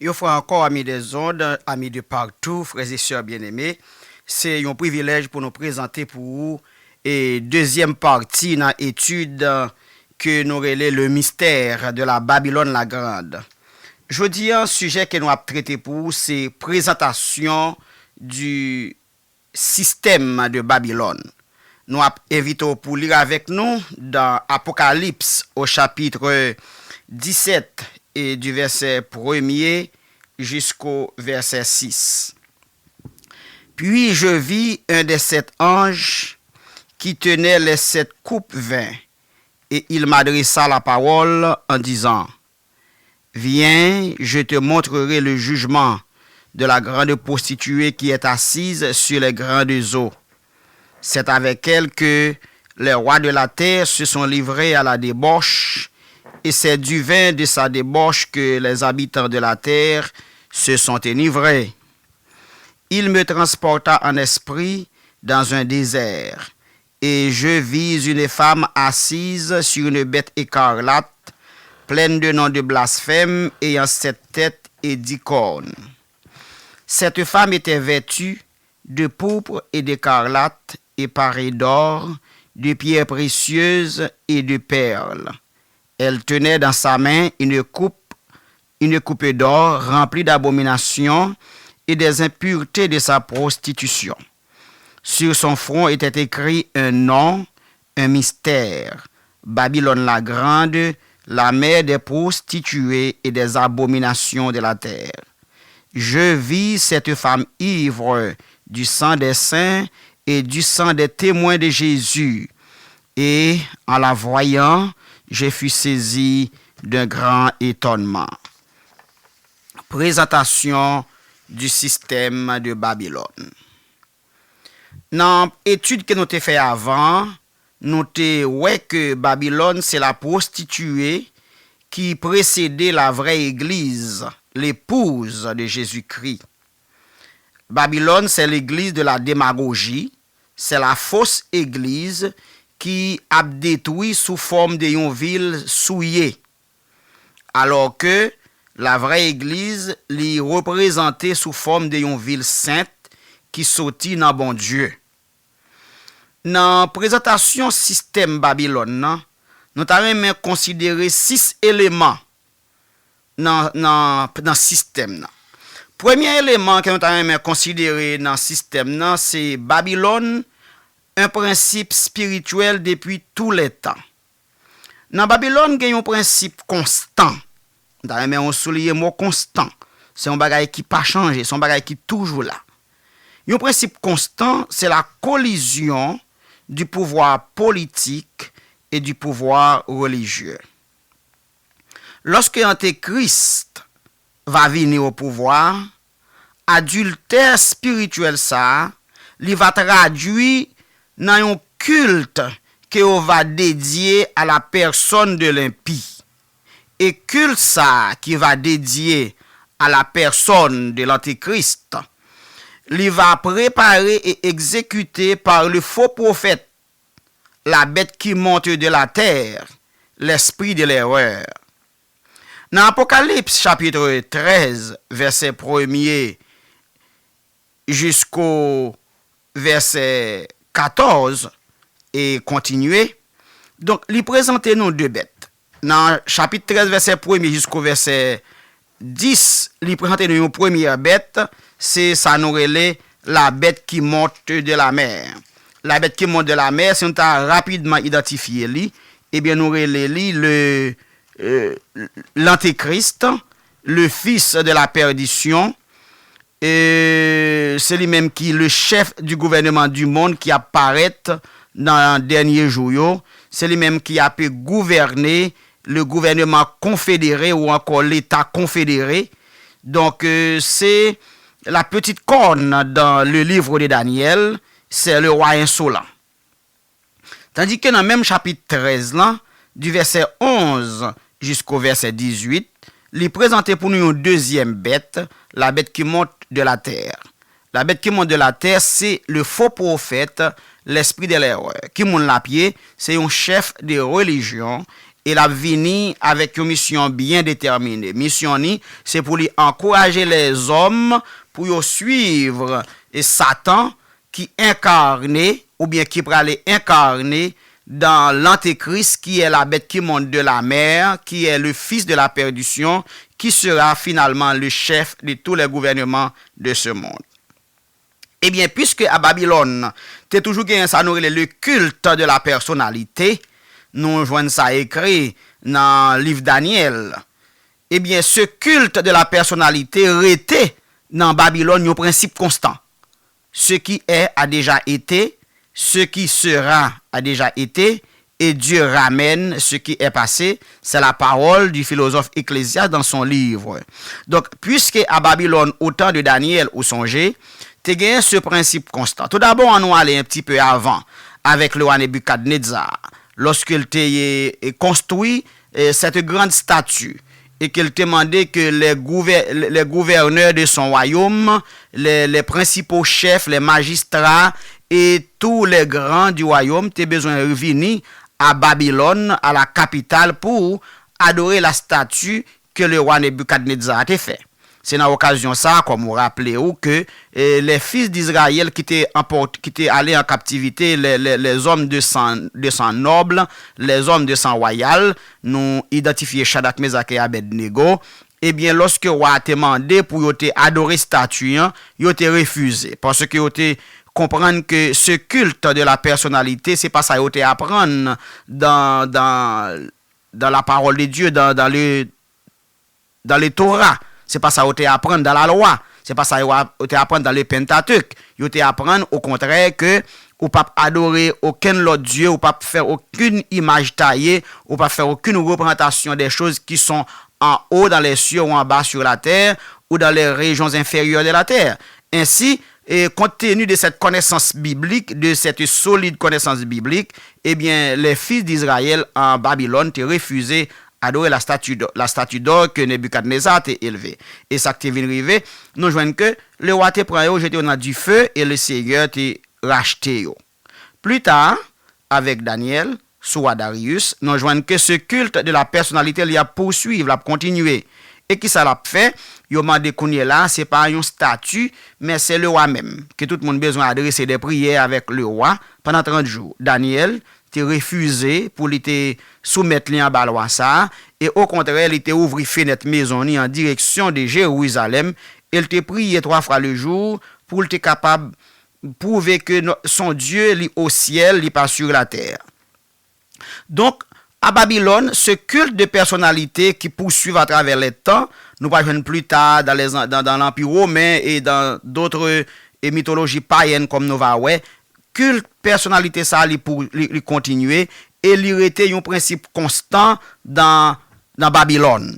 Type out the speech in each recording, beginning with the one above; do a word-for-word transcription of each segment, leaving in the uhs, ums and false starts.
Yon fwa ankò, ami des ondes, ami de partout, frè e sè byeneme, se yon privilèj pou nou prezante pou ou e dezyèm pati nan etid ke nou rele Le mystère de la Babylone la Grande. Jodi a, sijè ke nou ap trete pou ou se prezantasyon di système de Babylone. Nou ap envite w pou li avèk nou dans Apocalypse au chapitre dix-sept et du verset premier jusqu'au verset six. Puis je vis un des sept anges qui tenait les sept coupes vin, et il m'adressa la parole en disant, Viens, je te montrerai le jugement de la grande prostituée qui est assise sur les grandes eaux. C'est avec elle que les rois de la terre se sont livrés à la débauche, et c'est du vin de sa débauche que les habitants de la terre se sont enivrés. Il me transporta en esprit dans un désert, et je vis une femme assise sur une bête écarlate, pleine de noms de blasphème, ayant sept têtes et dix cornes. Cette femme était vêtue de pourpre et d'écarlate, et parée d'or, de pierres précieuses et de perles. Elle tenait dans sa main une coupe, une coupe d'or remplie d'abominations et des impuretés de sa prostitution. Sur son front était écrit un nom, un mystère, Babylone la grande, la mère des prostituées et des abominations de la terre. Je vis cette femme ivre du sang des saints et du sang des témoins de Jésus, et en la voyant, je fus saisi d'un grand étonnement. Prezantasyon du système de Babylone. Nan etid ke nou te fè avan, nou te wè ke Babylòn se la pwostitiye ki presede la vrè egliz, l'épouse de Jésus-Christ. Babylòn se l'église de la démagogie, se la fausse église ki ap detwi sou fòm de yon vil souye. Alò ke la vrè egliz, li reprezante sou fòm de yon vil sent ki soti nan Bondye. Nan prezantasyon sistèm Babilòn nan, nou ta renmen konsidere sis eleman nan, nan, nan sistèm nan. Premye eleman ke nou ta renmen konsidere nan sistèm nan, se Babilòn, un principe spirituel depuis tous les temps. Nan Babilòn, gen yon prensip konstan. M ta renmen w souliye mo konstan. Se yon bagay ki pa chanje, se yon bagay ki toujou la. Yon prensip konstan, c'est la collision du pouvoir politique et du pouvoir religieux. Lorsque Antéchrist va vini au pouvoir, adiltè espirityèl sa a, li va tradui nan yon kilt ke yo va dedye a la pèsòn de lenpi. E kilt sa a ki va dedye a la pèsòn de l'Antéchrist, li va prepare e egzekite par le faux prophète, la bête qui monte de la terre, l'esprit de l'erreur. Nan Apokalips chapit trèz, vèsè premye jisko vèsè katòz e kontinye, donk, li prezante nou de bèt. Nan chapit trèz, vèsè premye jisko vèsè dis, li prezante nou yon premyè bèt, se sa nou rele la bête qui monte de la mer. La bête qui monte de la mer, si nou ta rapidman idantifye li, ebyen, nou rele li le, euh, l'Antéchrist, le fils de la perdition, e se li menm ki le chef du gouvernement du monde ki ap parèt nan dènye jou yo. Se li menm ki ap gouvène le gouvernement confédéré ou encore l'État confédéré. Donc, euh, c'est la petite corne dans le livre de Daniel, c'est le roi insolent. Tandis que nan menm chapit trèz lan, du verset onze jusqu'au verset dix-huit, li prezante pou nou yon dezyèm bèt, la bête qui monte de la terre. La bête qui monte de la terre, c'est le faux prophète, l'esprit de l'erreur. Ki moun l ap ye? Se yon chèf de relijyon, E l ap vini avèk yon misyon byen detèmine. Misyon ni, se pou li ankouraje lèzòm pou yo swiv e Satan ki enkarne oubyen ki prale enkarne dans l'Antéchrist, qui est la bête qui monte de la mer, qui est le fils de la perdition, qui sera finalement le chef de tous les gouvernements de ce monde. Ebyen, piske a Babilòn, te toujou genyen sa nou rele le culte de la personnalité, nou jwenn sa ekri nan liv Danyèl. Ebyen, ce culte de la personnalité rete nan Babilòn yon prensip konstan. Ce qui est a déjà été, ce qui sera a déjà été, et Dieu ramène ce qui est passé, c'est la parole du philosophe Ecclésiaste dans son livre. Donk, piske a Babilòn, o tan de Danyèl, ou sonje, te genyen se prensip konstan. Toudabò, ann nou ale yon ti pe avan avèk lewa Nebikadnezar, lòske l te e, konstwi e, cette grande statue, et qu'elle demandait que les, gouvè- les gouverneurs de son royaume, les, les principaux chefs, les magistrats et tous les grands du royaume te bezwen vini a Babilòn, a la kapital, pou adore la statue que le roi Nebuchadnezzar te fè. Se nan okazyon sa a, kòm ou raple ou, ke e, les fils d'Israël qui te, emport- qui te allé en captivité, les, les, les hommes de sang, de sang noble, les hommes de sang royal, nou idantifye Chadrak, Mezak e Abèdnego, ebyen, lòske wa a te mande pou yo te adore stati an, yo te refize, paske yo te konprann ke ce culte de la personnalité, se pa sa yo te aprann dans, dans, dans la parole de Dieu, dans, dans le dans le Torah. Se pa sa yo te aprann dans la loi. Se pa sa yo a- yo te aprann dans le Pentateuch. Yo te aprann, okontrè, ke ou p ap adore okenn lòt dye, ou p ap fè okenn imaj taye, ou p ap fè okenn représentation des choses qui sont en haut dans les cieux ou en bas sur la terre ou dans les régions inférieures de la terre. Ainsi, et compte tenu de cette connaissance biblique, de cette solide connaissance biblique, eh bien, les fils d'Israël en Babylone te refize adore la statue d'or, la statue d'or que Nebuchadnezzar te elve. E sa k te vin rive, nou jwenn ke le wa te pran yo, jete yo nan dife, e le Senyè te rachte yo. Pli ta, avèk Danyèl, sou wa Darius, nou jwenn ke se kilt de la pèsonalite li ap pousuiv, l ap kontinye. E kisa l ap fè? Yo mande kounye la, se pa yon stati, men se le wa menm, ke tout moun bezwen adrese de priyè avèk le wa pandan trant jou. Danyèl te refize pou li te soumèt li anba lwa sa a, e okontrè, li te ouvri fenèt mezon li an direksyon de Jerizalèm, e l te priye twa fwa le jou pou l te kapab pwouve ke no- son Dye, li o syèl, li pa sur la terre. Donk, a Babilòn, ce culte de personnalité qui poursuivent à travers les temps, nou pral jwenn pli ta dans les an- dans, dans l'Empire romain et dans d'autres e mitoloji payèn, kòm nou va wè, kilt pèsonalite sa a, li pou li, li kontinye e li rete yon prensip konstan nan, nan Babilòn.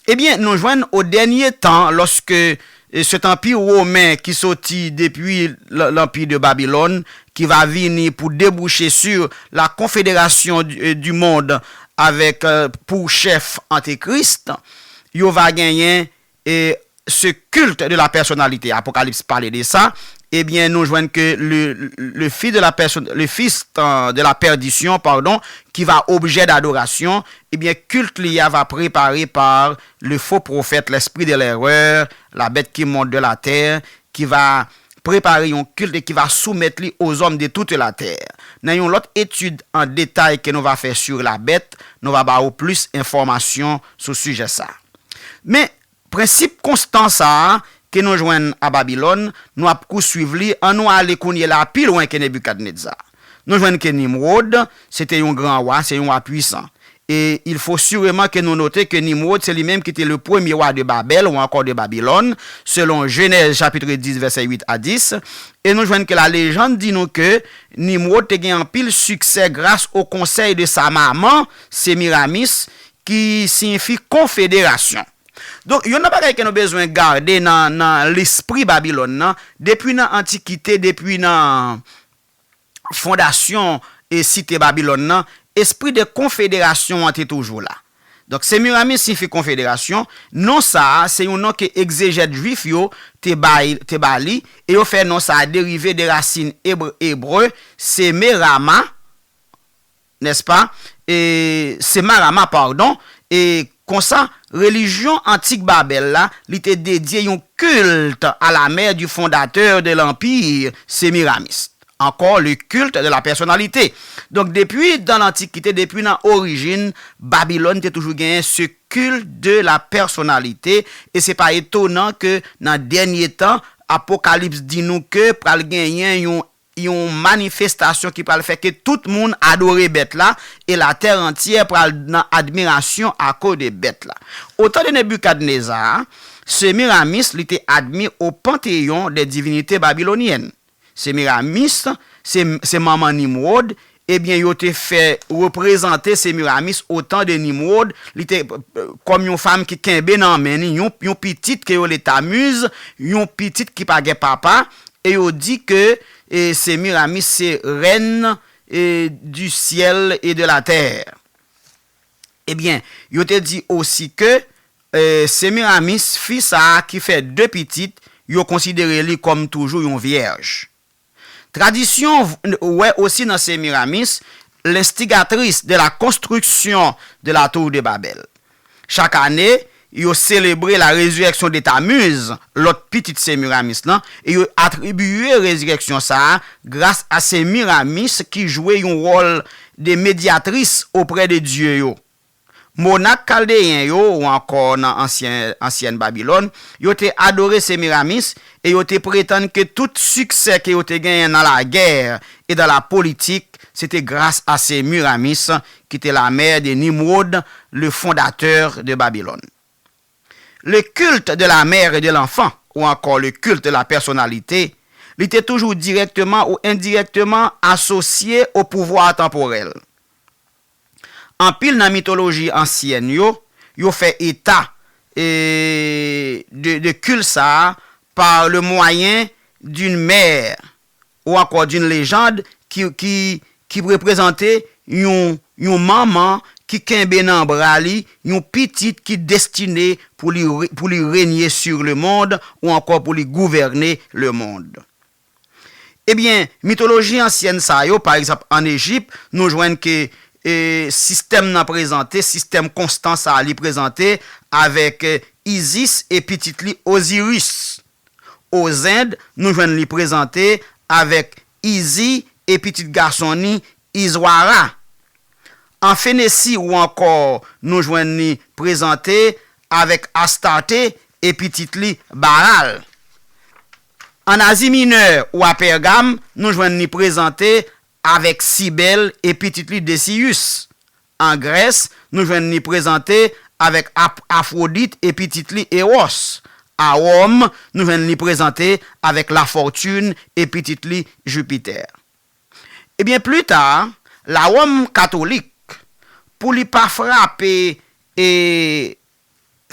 Ebyen, nou jwenn o dènye tan, lòske e, cet empire romain ki soti depi l- l'Empire de Babylone, ki va vini pou debouche sur la confédération du, e, du monde avec e, pou chèf antikris, yo va genyen e, ce culte de la personnalité, Apokalips pale de sa, ebyen, nou jwenn ke le, le fils de la personne, le fils euh, de la perdition, pardon, qui va objet d'adoration, ebyen, culte li a va préparé par le faux prophète, l'esprit de l'erreur, la bête qui monte de la terre, qui va préparer un culte et qui va soumettre li aux hommes de toute la terre. Nan yon lòt etid an detay ke nou va fè sur la bête, nou va ba ou plis enfòmasyon sou sijè sa. Men, prensip konstan sa a ke nou jwenn a Babilòn, nou ap pousuiv li, annou ale kounye la pi lwen ke Nebikadnetza. Nou jwenn ke Nimwod, se te yon gran wa, se yon wa pwisan. E il faut sûrement que nous noter que Nimwod, se li menm ki te le premier roi de Babel ou encore de Babylone, selon Genèse chapitre dix, verset huit à dix. E nou jwenn ke la légende di nou ke Nimwod te gen anpil siksè gras o konsèy de sa maman, Semiramis, ki siyifi konfederasyon. Donk, youn nan bagay ke nou bezwen gade nan, nan lespri Babilòn nan, depi nan antikite, depi nan fondasyon e site Babilòn nan, espri de konfederasyon an te toujou la. Donk, Semiramis siyifi konfederasyon. Non sa a, se yon non ke egzejèt jwif yo te bay, te ba li, e yo fè non sa a derive de rasin ebre, ebre, semerama, nèspa, e, Semarama, padon, e konsa, relijyon antik Babèl la, li te dedye yon culte à la mère du fondateur de l'empire, Semiramis. Encore le culte de la personnalité. Donk, depi dan lantikite, depi nan orijin, Babilòn te toujou genyen ce culte de la personnalité, e se pa etonan ke nan dènye tan, Apokalips di nou ke pral genyen yon, yon manifestasyon ki pral fè ke tout moun adore bèt la, e latè antyè pral nan admirasyon akoz de bèt la. Au temps de Nebuchadnezzar, Semiramis, li te admis au panthéon des divinités babyloniennes. Semiramis, se, se manman Nimwod, ebyen, yo te fè reprezante Semiramis au temps de Nimwod, li te, kòm yon fanm ki kenbe nan men ni, yon, yon pitit ke yo rele Tamiz, yon pitit ki pa gen papa, e yo di ke, e, Semiramis se reine, e, du ciel et de la terre. Ebyen, yo te di osi ke, e, Semiramis, fi sa a ki fè de pitit, yo konsidere li kòm toujou yon vyèj. Tradisyon v-, wè osi nan Semiramis, l'instigatrice de la construction de la tour de Babel. Chak ane, yo selebre la résurrection de Tammuz, lòt pitit Semiramis lan, e yo atribiye rezirèksyon sa a gras a Semiramis ki jwe yon wòl de medyatris oprè de dye yo. Monak kaldeyen yo, ou ankò nan ansyen, ansyèn Babilòn, yo te adore Semiramis e yo te pretann ke tout siksè ke yo te genyen nan lagè e dans la politique, se te gras a Semiramis, ki te la mère de Nimrod, le fondateur de Babylone. Le culte de la mère et de l'enfant, ou encore le culte de la personnalité, li te toujou dirèkteman ou endirèkteman asosye au pouvoir temporel. Anpil nan mitoloji ansyèn yo, yo fè eta, e, de, de culte sa a par le moyen d'une mère ou encore d'une légende ki, ki, ki reprezante yon, yon manman ki kenbe nan bra li yon pitit ki destine pou li re-, pou li renye sur le monde ou encore pou li gouvène le monde. Ebyen, mitoloji ansyèn sa yo, pa egzanp, ann Ejip, nou jwenn ke, e, sistèm nan prezante, sistèm konstan sa a, li prezante avèk, e, Isis e pitit li Oziris. Ozend, nou jwenn li prezante avèk Izi e pitit gason ni Izwara. An Fenesi ou ankò nou jwenn li prezante avèk Astarte e pitit li Baal. An Azi Minè ou a Pègam, nou jwenn li prezante avèk Sibèl e pitit li Desiyis. An Grès, nou jwenn li prezante avèk Ap-, Afwodit e pitit li Ewòs. A Wòm, nou jwenn li prezante avèk Lafòtin e pitit li Jipitè. Ebyen, pli ta, Lawòm katolik, pou li pa frape, e,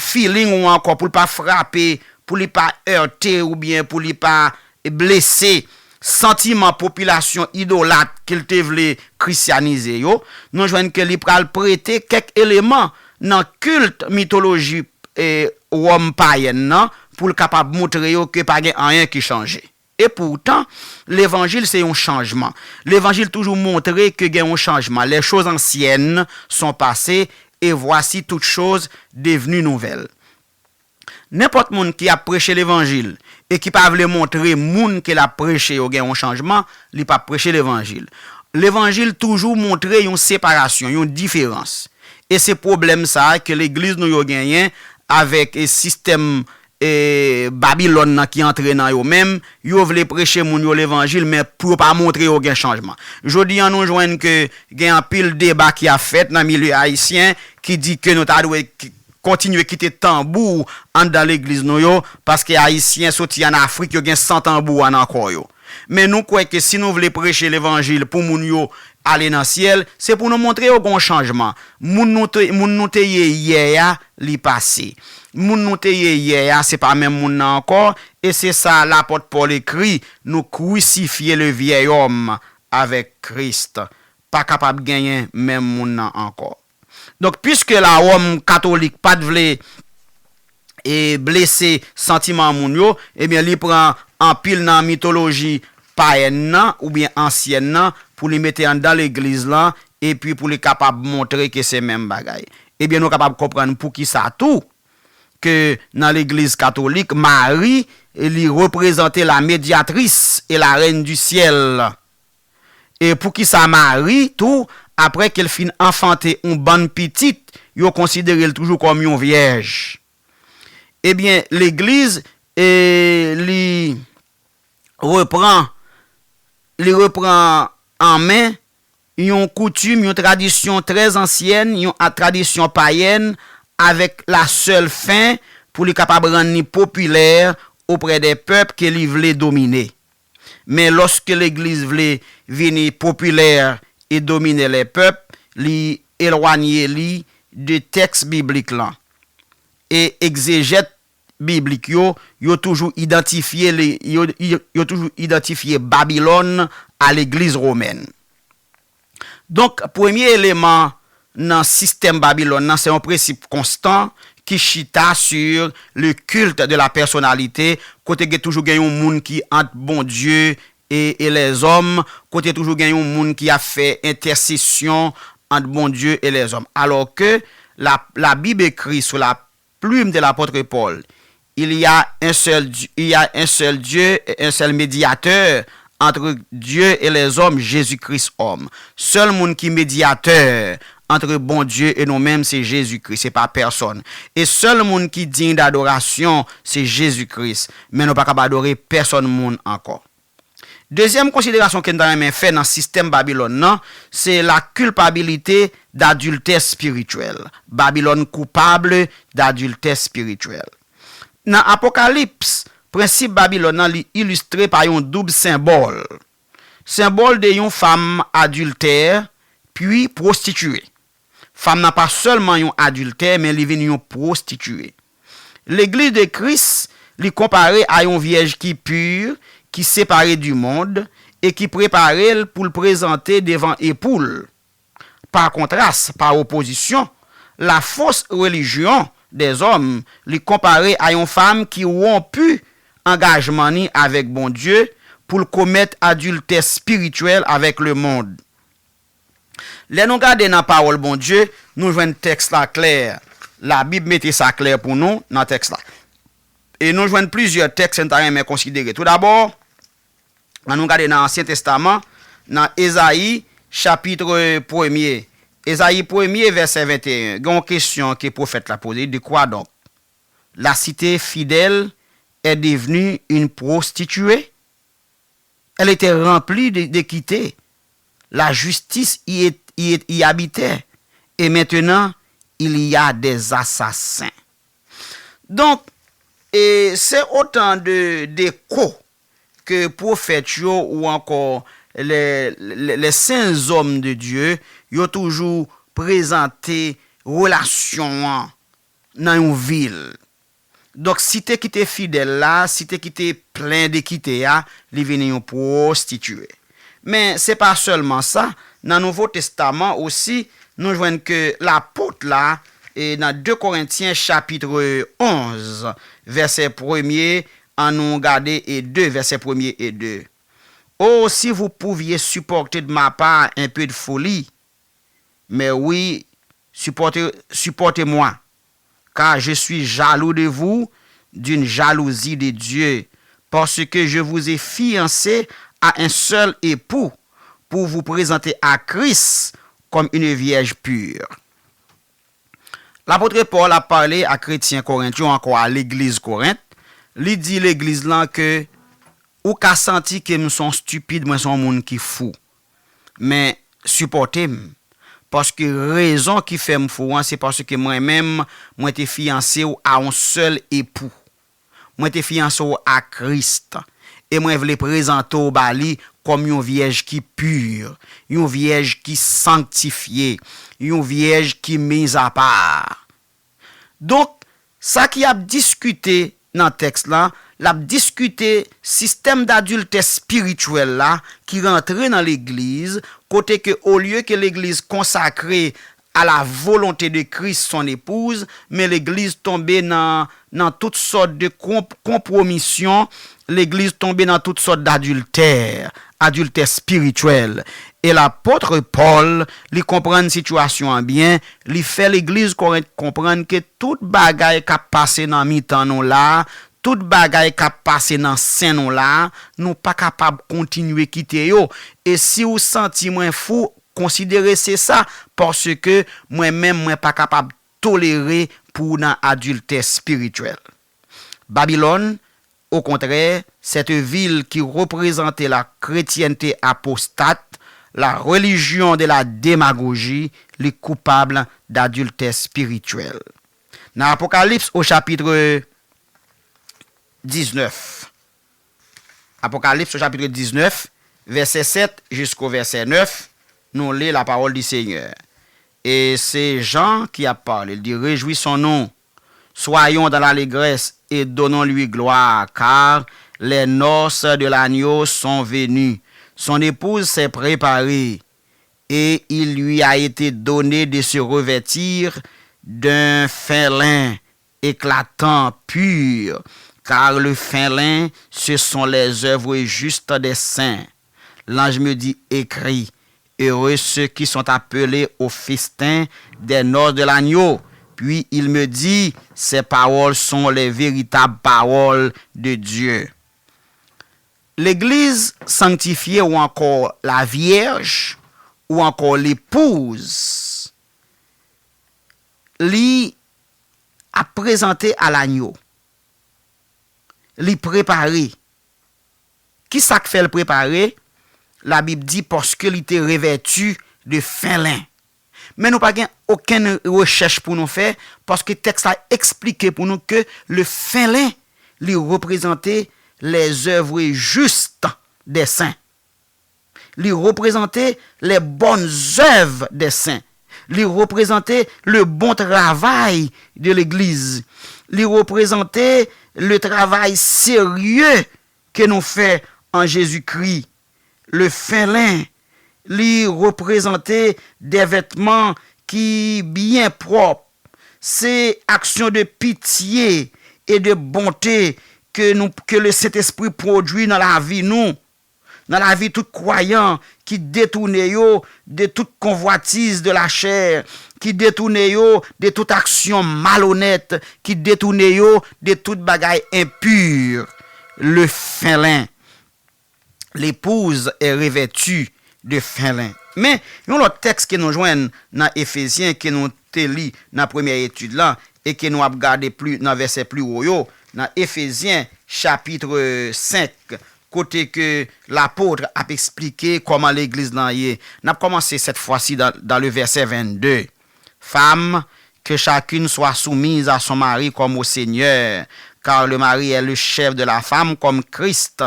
feeling ou ankò, pou li pa frape, pou li pa erte oubyen pou li pa blese santiman popilasyon idolat ke l te vle kristyanize yo, nou jwenn ke li pral prete kèk eleman nan kilt mitoloji, e, Wòm payèn nan pou l kapab montre yo ke pa gen anyen ki chanje. E poutan, levanjil se yon chanjman. Levanjil toujou montre ke gen yon chanjman. Les choses anciennes sont passées et voici toutes choses devenues nouvelles. Nenpòt moun ki ap preche levanjil e ki pa vle montre moun ke l ap preche yo gen yon chanjman, li p ap preche levanjil. Levanjil toujou montre yon separasyon, yon diferans. E se pwoblèm sa a ke legliz nou yo genyen avèk, e, sistèm, e, Babilòn nan ki antre nan yo menm. Yo vle preche moun yo levanjil, men pou yo pa montre yo gen chanjman. Jodi a, nou jwenn ke gen anpil deba ki ap fèt nan milye ayisyen ki di ke nou ta dwe k-, kontinye kite tanbou anndan legliz nou yo, paske ayisyen soti ann Afrik, yo gen san tanbou a nan kò yo. Men nou kwè ke si nou vle preche levanjil pou moun yo ale nan syèl, se pou nou montre yo gen yon chanjman. Moun nou te, moun nou te ye yè a, li pase. Moun nou te ye yè a, se pa menm moun nan ankò, e se sa lapòt Pòl ekri, nous crucifions le vieil homme avec Christ. Pa kapab genyen menm moun nan ankò. Donk, piske Lawòm katolik pa t vle, e, blese santiman moun yo, ebyen, li pran anpil nan mitoloji payèn nan, oubyen ansyèn nan, pou li mete anndan legliz lan, epi pou li kapab montre ke se menm bagay. Ebyen, nou kapab konprann poukisa tou ke nan legliz katolik, Mari, li reprezante la médiatrice et la reine du ciel. E poukisa Mari tou, apre ke l fin anfante yon bann pitit, yo konsidere l toujou kòm yon vyèj? Ebyen, legliz, e, li repran, li repran an men yon koutim, yon tradisyon trè ansyèn, yon a-, tradisyon payèn, avèk la sèl fen pou li kapab rann li popilè oprè dè pèp ke li vle domine. Men lòske legliz vle vini popilè e domine lè pèp, li elwanye li de tèks biblik lan. E egzejèt biblik yo, yo toujou idantifye le, yo, yo, yo toujou idantifye Babilòn a legliz womèn. Donk, premye eleman nan sistèm Babilòn nan, se yon prensip konstan ki chita sur le culte de la personnalité, kote gen toujou gen yon moun ki ant Bondye e, e lèzòm, kote toujou gen yon moun ki ap fè entèsesyon ant Bondye e lèzòm. Alò ke la, la Bib ekri sou la plume de l'apôtre Paul, il y a un seul Dieu, il y a un seul Dieu et un seul médiateur entre Dieu et les hommes, Jésus-Christ homme. Sèl moun ki medyatè ant Bondye e nou menm, se Jezikri, se pa pèsòn. E sèl moun ki diy dadorasyon, se Jezikri. Men nou pa kab adore pèsòn moun ankò. Dezyèm konsiderasyon ke m ta renmen fè nan sistèm Babilòn nan, se la culpabilité d'adultère spirituel. Babilòn koupab d'adiltè espirityèl. Nan Apokalips, prensip Babilòn nan li ilistre pa yon doub senbòl. Senbòl de yon fanm adiltè, pi pwostitiye. Fanm nan pa sèlman yon adiltè, men li vin yon pwostitiye. Legliz de Kris, li konpare a yon vyèj ki pi, ki separe du mond, e ki prepare l pou l prezante devan epou l. Pa kontras, pa opozisyon, la fausse religion des hommes, li konpare a yon fanm ki wonpi angajman ni avèk Bondye pou l komèt adiltè espirityèl avèk lemond. Lè nou gade nan pawòl Bondye, nou jwenn tèks la klè. Labib mete sa klè pou nou nan tèks la. E nou jwenn plizyè tèks n ta renmen konsidere. Toudabò, ann nou gade nan Ansyen Testaman, nan Ezayi, chapit premye. Ezayi premye, vèsè venteyen. Gen yon kesyon ke pwofèt la poze, de quoi donc? La cité fidèle est devenue une prostituée? Elle était remplie de, d'équité. La justice y, est, y, est, y habitait. Et maintenant, il y a des assassins. Donk, e, se otan de, de ko ke pwofèt yo ou ankò les, les, les saints hommes de Dieu, yo toujou prezante relasyon an nan yon vil. Donk, site ki te fidèl la, site ki te plen dekite a, li vini yon pwostitiye. Men, se pa sèlman sa, nan Nouvo Testaman osi, nou jwenn ke lapot la, e nan de Korentyen chapit onz, vèsè premye, ann nou gade, e de, vèsè premye e de. Oh, si vous pouviez supporter de ma part un peu de folie, mais oui, supportez, supportez-moi, car je suis jaloux de vous d'une jalousie de Dieu, parce que je vous ai fiancé à un seul époux, pour vous présenter à Christ comme une vierge pure. Lapot Pòl ap pale a kretyen Korent yo, ankò a legliz Korent. Li di legliz lan ke ou ka santi ke m se yon stipid, mwen se yon moun ki fou. Men, sipòte m. Paske rezon ki fè m fou an, se paske mwen menm, mwen te fiyanse w a yon sèl epou. Mwen te fiyanse w a Kris. E mwen vle prezante w ba li kòm yon vyèj ki pi, yon vyèj ki sanktifye, yon vyèj ki mizapa. Donk, sa ki ap diskite nan tèks lan, l ap diskite sistèm dadiltè espirityèl la ki rantre nan legliz, kote ke olye ke legliz konsakre à la volonté de Christ, son épouse, men legliz tonbe nan, nan tout sòt de konp-, konpwomisyon, legliz tonbe nan tout sòt dadiltè, adiltè espirityèl. E lapot Pòl, li konprann sitiyasyon an byen, li fè legliz Korent konprann ke tout bagay k ap pase nan mitan nou la, tout bagay k ap pase nan sen nou la, nou pa kapab kontinye kite yo. E si w santi mwen fou, konsidere se sa, paske mwen menm, mwen pa kapab tolere pou w nan adiltè espirityèl. Babilòn, okontrè, cette ville qui représentait la chrétienté apostate, la religion de la démagogie, li koupab d'adiltè espirityèl. Nan Apokalips, au chapitre dix-neuf, Apokalips, au chapitre dix-neuf, verset sept jusqu'au verset neuf, nou li la parole du Seigneur. E se Jan ki ap pale, li di, Réjouissons-nous, soyons dans l'allégresse et donnons-lui gloire, car les noces de l'agneau sont venues. Son épouse s'est préparée et il lui a été donné de se revêtir d'un fin lin éclatant, pur, car le fin lin, ce sont les œuvres justes des saints. L'ange me dit, Écris, Heureux ceux qui sont appelés au festin des noces de l'agneau. Puis il me dit, Ces paroles sont les véritables paroles de Dieu. Legliz sanktifye ou ankò la vyèj ou ankò lepouz, li ap prezante a lanyo. Li prepare. Ki sa k fè l prepare? Labib di, paske li te revèti de fen len. Men nou pa gen okenn rechèch pou nou fè, paske tèks la eksplike pou nou ke le fen len, li reprezante les œuvres justes des saints. Li reprezante les bonnes œuvres des saints. Li reprezante le bon travay de legliz. Li reprezante le travay serye ke nou fè an Jezikri. Le fen len, li reprezante de vètman ki byen pwòp. Se aksyon de pitye e de bonte ke nou, ke le Sentespri pwodui nan lavi nou, nan lavi tout kwayan ki detounen yo de tout konvwatiz de lachè, ki detounen yo de tout aksyon malonèt, ki detounen yo de tout bagay enpi. Le fen len. L'épouse est revêtue de fin lin. Men, yon lòt tèks ke nou jwenn nan Efezyen, ke nou te li nan premyè etid la, e ke nou ap gade pli, nan vèsè pli wo yo, nan Efezyen, chapit senk, kote ke lapot ap eksplike kòman legliz lan ye. N ap kòmanse sèt fwa si dan, dan le vèsè vennde. Femmes, que chacune soit soumise à son mari comme au Seigneur, car le mari est le chef de la femme, comme Christ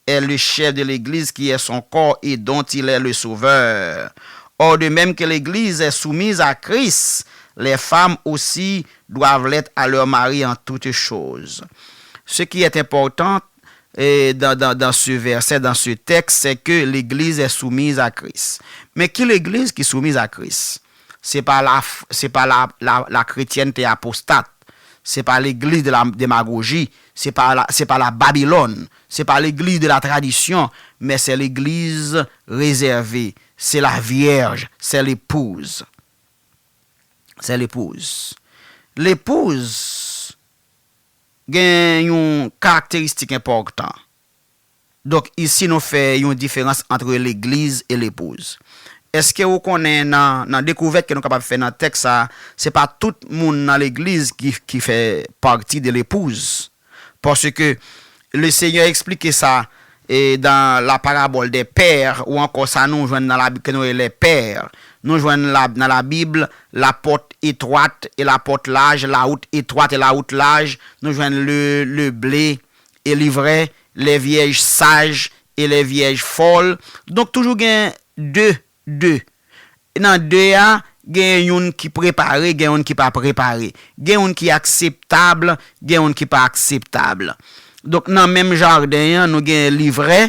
est le chef de l'Église, qui est son corps et dont il est le sauveur. Or, de même que l'Église est soumise à Christ, les femmes aussi doivent l'être à leur mari en toutes choses. Ce qui est important, eh, dans, dans, dans ce verset, dans ce texte, c'est que l'Église est soumise à Christ. Men ki legliz ki soumiz a Kris? Se pa la, se pa la, la, la chrétienté apostate. Se pa legliz de la demagoji. Se pa la, se pa la Babilòn. Se pa legliz de la tradition. Men se legliz rezève. Se la vyèj. Se lepouz. Se lepouz. Lepouz gen yon karakteristik enpòtan. Donk, isi nou fè yon diferans ant legliz e lepouz. Èske ou konnen nan, nan dekouvèt ke nou kapab fè nan tèks sa, se pa tout moun nan legliz ki, ki fè pati de lepouz? Paske le Senyè eksplike sa, e, dans la parabole des pères, ou ankò sa nou jwenn nan Labib ke nou rele pè. Nou jwenn la, nan Labib, la porte étroite et la porte large, la route étroite et la route large, nou jwenn le, le blé et l'ivraie, les vierges sages et les vierges folles. Donk, toujou gen de, de. Nan de a, gen youn ki prepare, gen youn ki pa prepare. Gen youn ki akseptab, gen youn ki pa akseptab. Donk, nan menm jaden an, nou gen livrè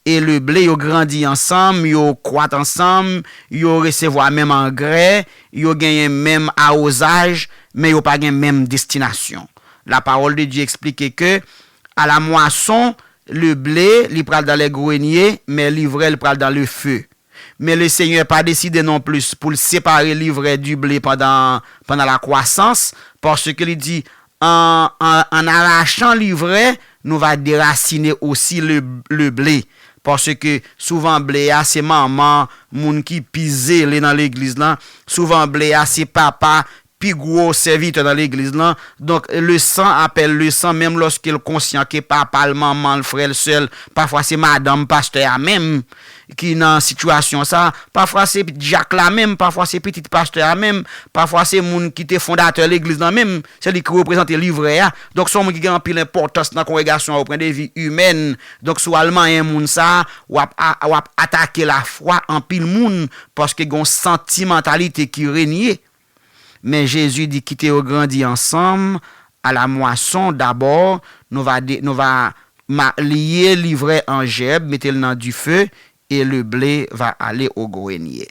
e le ble, yo grandi ansanm, yo kwat ansanm, yo resevwa menm angrè, yo genyen menm awozaj, men yo pa gen menm destinasyon. La parole de Dieu eksplike ke, à la moisson, le blé, li pral dans les greniers, men livrè, li pral dans le feu. Mais le Seigneur pa deside non plis pou l separe livrè du blé pandan, pandan la kwasans, paske li di, an, an, an arache livrè, nou va derasine osi le, le blé. Paske souvan blé a se manman, moun ki pi zele nan legliz lan. Souvan blé a se papa, pi gwo sèvitè nan legliz lan. Donk, le sang appelle le sang, menm lòske l konsyan ke papa l, manman l, frè l, sè l, pafwa se madanm pastè a menm ki nan sitiyasyon sa, pafwa se dyak la menm, pafwa se pitit pastè a menm, pafwa se moun ki te fondatè legliz lan menm, se li ki reprezante livrè a. Donk, se yon moun ki gen anpil enpòtans nan kongregasyon an, o pwen de vi imèn. Donk, si w al manyen moun sa, w ap, a- w ap atake lafwa anpil moun, paske gen yon santimantalite ki renye. Men Jezi di, kite yo grandi ansanm, à la moisson d'abord, nou va, de- nou va ma- lye livrè an jèb, mete l nan dife, et le blé va aller au grenier.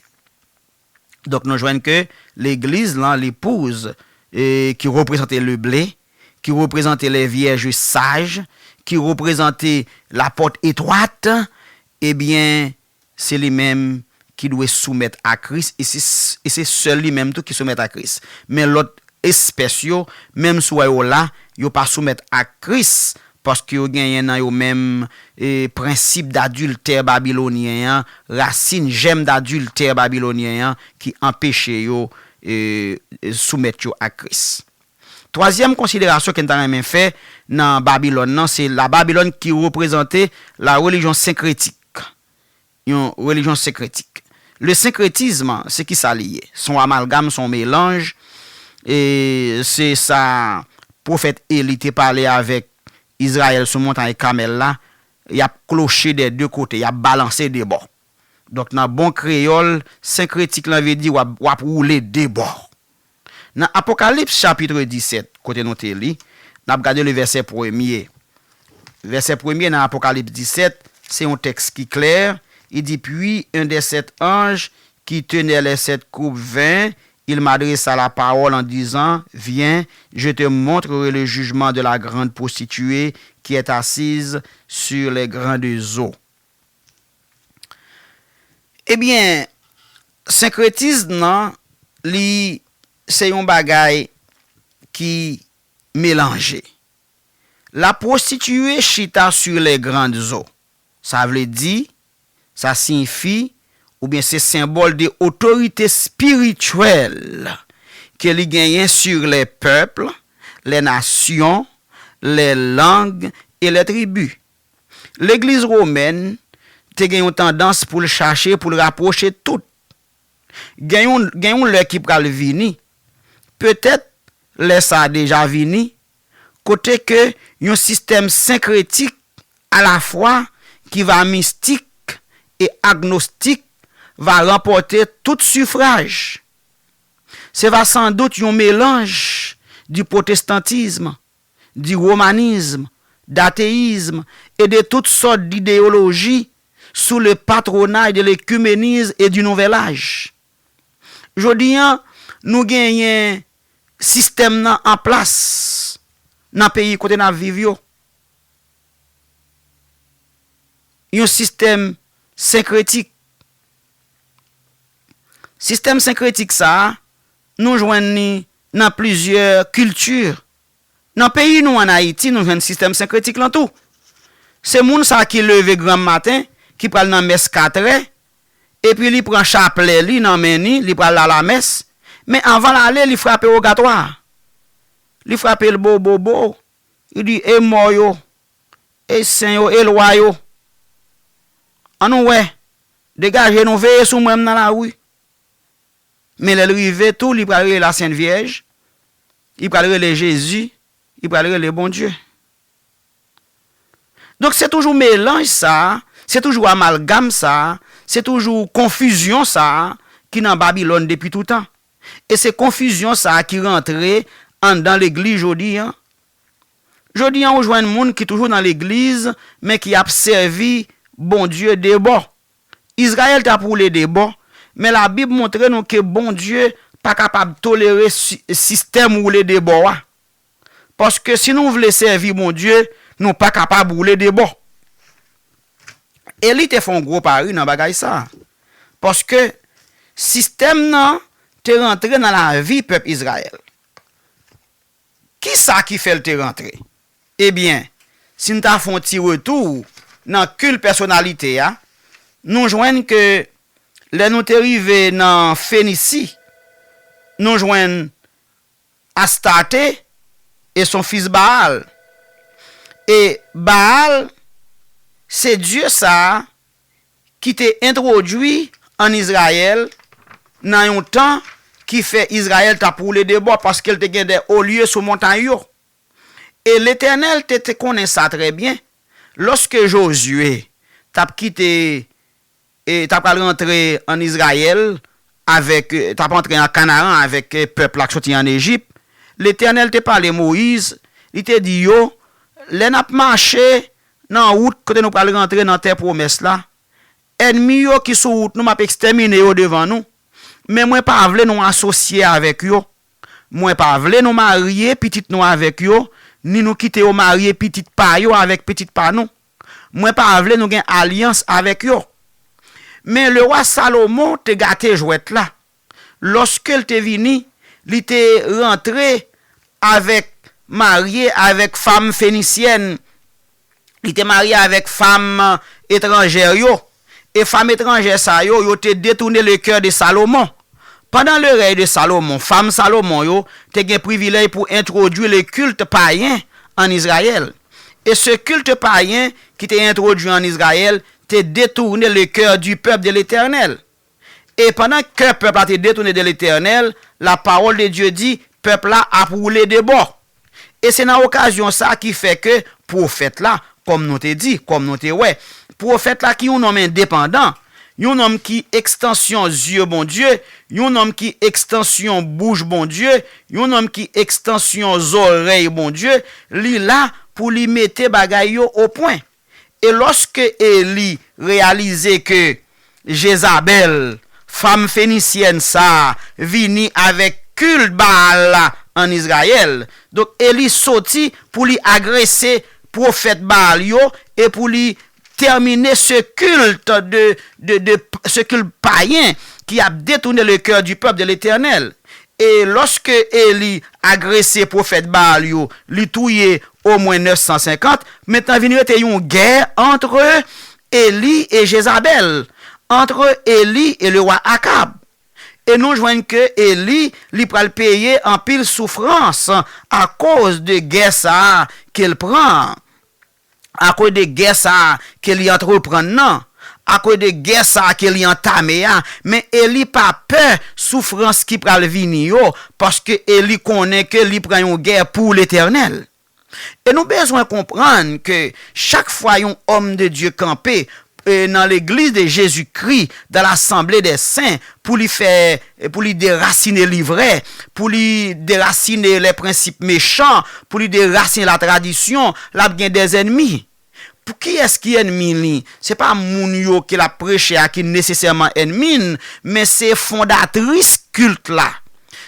Donk, nou jwenn ke legliz lan, lepouz, e, ki reprezante le blé, ki reprezante les vierges sages, ki reprezante la porte étroite, ebyen, se li menm ki dwe soumèt a Kris, e se, e se sèl li menm tou ki soumèt a Kris. Men lòt espès yo, menm si w wè yo la, yo pa soumèt a Kris, paske yo genyen nan yo menm, e, prensip dadiltè babilonyen an, rasin, jèm dadiltè babilonyen an ki anpeche yo, e, soumèt yo a Kris. Twazyèm konsiderasyon ke n ta renmen fè nan Babilòn nan, se la Babilòn ki reprezante la religion syncrétique. Yon relijyon senkretik. Le syncrétisme, se ki sa li ye? Se yon amalgam, se yon melanj. E se sa pwofèt Eli te pale avèk Izrayèl sou montay Kamèl la. Y ap kloche dè de kote, y ap balanse de bò. Donk, nan bon kreyòl, senkretik lan vle di w ap, w ap woule de bò. Nan Apokalips chapit disèt, kote nou te li, n ap gade le vèsè premye. Vèsè premye nan Apokalips disèt, se yon tèks ki klè. Il dit, puis un des sept anges qui tenait les sept coupes vint, il m'adressa la parole en disant, viens, je te montrerai le jugement de la grande prostituée qui est assise sur les grandes eaux. Ebyen, senkretism nan, li se yon bagay ki melanje. La prostituée chita sur les grandes eaux. Sa vle di, sa siyifi, oubyen se senbòl de otorite espirityèl ke li genyen sur les peuples, les nations, les langues et les tribus. Legliz womèn te gen yon tandans pou l chache pou l rapwoche tout. Gen yon, gen yon lè ki pral vini, petèt lè sa a deja vini, kote ke yon sistèm senkretik alafwa ki va mistik e agnostik va ranpòte tout sifraj. Se va sandout yon melanj di pwotestantism, di womanism, dateyism e de tout sòt dideyoloji sou le patwonaj de lekimenism e di nouvel aj. Jodi an, nou genyen sistèm nan an plas nan peyi kote n ap viv yo. Yon sistèm senkretik. Sistèm senkretik sa a, nou jwenn li nan plizyè kilti. Nan peyi nou ann Ayiti, nou jwenn sistèm senkretik lan tou. Se moun sa a ki leve granm maten, ki pral nan mès katrè, epi li pran chaplè li nan men li, li pral alamès, men anvan l ale, li frape wogatwa. Li frape l bo, bo, bo. Li di, e mò yo, e sen yo, e lwa yo. Ann nou wè, degaje nou, veye sou mwen, m nan lari. Men lè l rive tou, li pral rele la Sent Vyèj, li pral rele Jezi, li pral rele Bondye. Donk, se toujou melanj sa a, se toujou amalgam sa a, se toujou konfizyon sa a ki nan Babilòn depi toutan. E se konfizyon sa a ki rantre anndan legliz jodi an. Jodi an, ou jwenn moun ki toujou nan legliz, men ki ap sèvi Bondye de bò. Izrayèl t ap woule de bò, men Labib montre nou ke Bondye pa kapab tolere si- sistèm woule de bò a. Paske si nou vle sèvi Bondye, nou pa kapab woule de bò. Eli te fè yon gwo pari nan bagay sa a. Paske sistèm nan te rantre nan lavi pèp Izrayèl. Kisa ki fè l te rantre? Ebyen, si n ta fè yon ti retou nan kilt pèsonalite a, nou jwenn ke lè nou te rive nan Fenisi, nou jwenn Astarte e son fis Baal. E Baal, se dye sa a ki te entwodui ann Izrayèl nan yon tan ki fè Izrayèl t ap woule de bò, paske l te gen de olye sou montay yo. E Letènèl te, te konnen sa trè byen. Lòske Jozye t ap kite, e, t ap pral rantre ann Izrayèl avèk, e, t ap antre an Kanaran avèk, e, pèp la k soti ann Ejip, Letènèl te pale Moyiz, li te di yo, lè n ap mache nan wout kote nou pral rantre nan tè pwomès la, ènmi yo ki sou wout nou, m ap ekstèmine yo devan nou. Men mwen pa vle nou asosye avèk yo. Mwen pa vle nou marye pitit nou avèk yo, ni nou kite yo marye pitit pa yo avèk pitit pa nou. Mwen pa vle nou gen alyans avèk yo. Men lewa Salomon te gate jwèt la. Lòske l te vini, li te rantre avèk, marye avèk fanm fenisyèn. Li te marye avèk fanm etranjè yo. E fanm etranjè sa yo, yo te détourné le cœur de Salomon. Pendant le règne de Salomon, fanm Salomon yo te gen privilèj pou entwodui le culte païen ann Izrayèl. E se culte païen ki te entwodui ann Izrayèl te détourné le cœur du peuple de l'Éternel. E pandan kè pèp la te detounen de Letènèl, la parole de Dieu dit, pèp la ap woule de bò. E se nan okazyon sa ki fè ke pwofèt la, kòm nou te di, kòm nou te wè, pwofèt la ki yon nonm endepandan, yon nonm ki ekstansyon zye Bondye, yon nonm ki ekstansyon bouch Bondye, yon nonm ki ekstansyon zòrèy Bondye, li la pou li mete bagay yo o pwen. E lòske Eli reyalize ke Jezabèl, fanm fenisyèn sa a, vini avèk kilt Baal la ann Izrayèl, donk Eli soti pou li agrese pwofèt Baal yo e pou li tèmine ce culte de, de, de, ce culte païen qui a détourné le cœur du peuple de l'Éternel. E lòske Eli agrese pwofèt Baal yo, li touye omwen nèf san senkant, mentnan vin rete yon gè antre Eli e Jezabèl, antre Eli e le wa Akab. E nou jwenn ke Eli, li pral peye anpil soufrans akoz de gè sa a ke l pran, akoz de gè sa a ke li antreprann nan, akoz de gè sa a ke li antame a. Men Eli pa pè soufrans ki pral vini yo, paske Eli konnen ke li pran yon gè pou Letènèl. E nou bezwen konprann ke chak fwa yon homme de Dieu kanpe, e, nan legliz de Jezikri, dans l'assemblée des saints, pou li fè, pou li derasine livrè, pou li derasine les principes méchants, pou li derasine la tradisyon, l ap gen des ennemis. Pou kiyès ki ènmi li? Se pa moun yo ke l ap preche a ki nesesèman ènmi n, men se fondatris kilt la.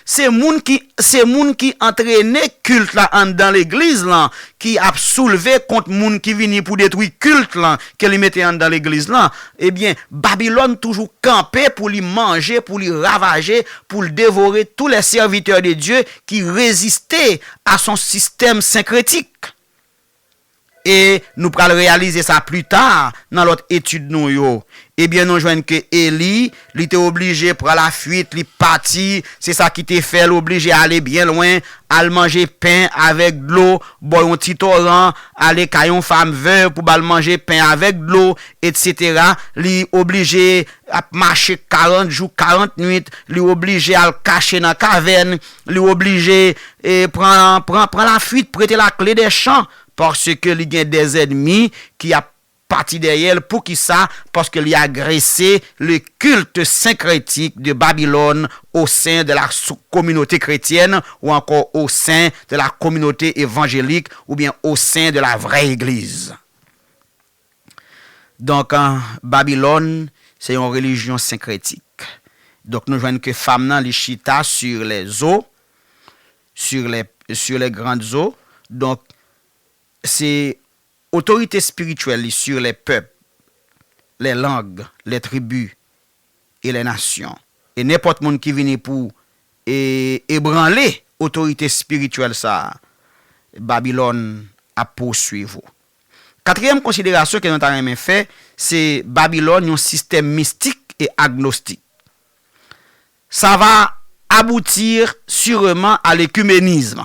Se moun ki, se moun ki antrene kilt la anndan legliz lan, ki ap soulve kont moun ki vini pou detwi kilt lan ke li mete anndan legliz lan. Ebyen, Babilòn toujou kanpe pou li manje, pou li ravaje, pou l devore tous les serviteurs de Dieu qui résistaient à son système syncrétique. E nou pral reyalize sa pli ta nan lòt etid nou yo. Ebyen, nou jwenn ke Eli, li te oblije pran lafuit, li pati. Se sa ki te fè l oblije ale byen lwen, al manje pen avèk dlo bò yon ti toran, ale kay yon fanm vèv pou ba l manje pen avèk dlo, etsetera. Li oblije ap mache karant jou, karant nuit, li oblije al kache nan kavèn, li oblije, e, pran, pran, pran lafuit, prete la clé des champs, paske li gen des ennemis ki ap pati dèyè l. Poukisa? Paske li agrese le culte syncrétique de Babylone au sein de la sou-, communauté chrétienne ou encore au sein de la communauté évangélique ou bien au sein de la vraie église. Donk, an, Babilòn, se yon relijyon senkretik. Donk, nou jwenn ke fanm nan, li chita sur les os, sur les, sur les grandes eaux. Donk, se otorite espirityèl li sur les peuples, les langues, les tribus, et les nations. E nenpòt moun ki vini pou e, ebranle otorite espirityèl sa a, Babilòn ap pouswiv ou. Katriyèm konsiderasyon ke nou ta renmen fè, se Babilòn, yon sistèm mistik e agnostik. Ça va aboutir sûrement à l'écuménisme.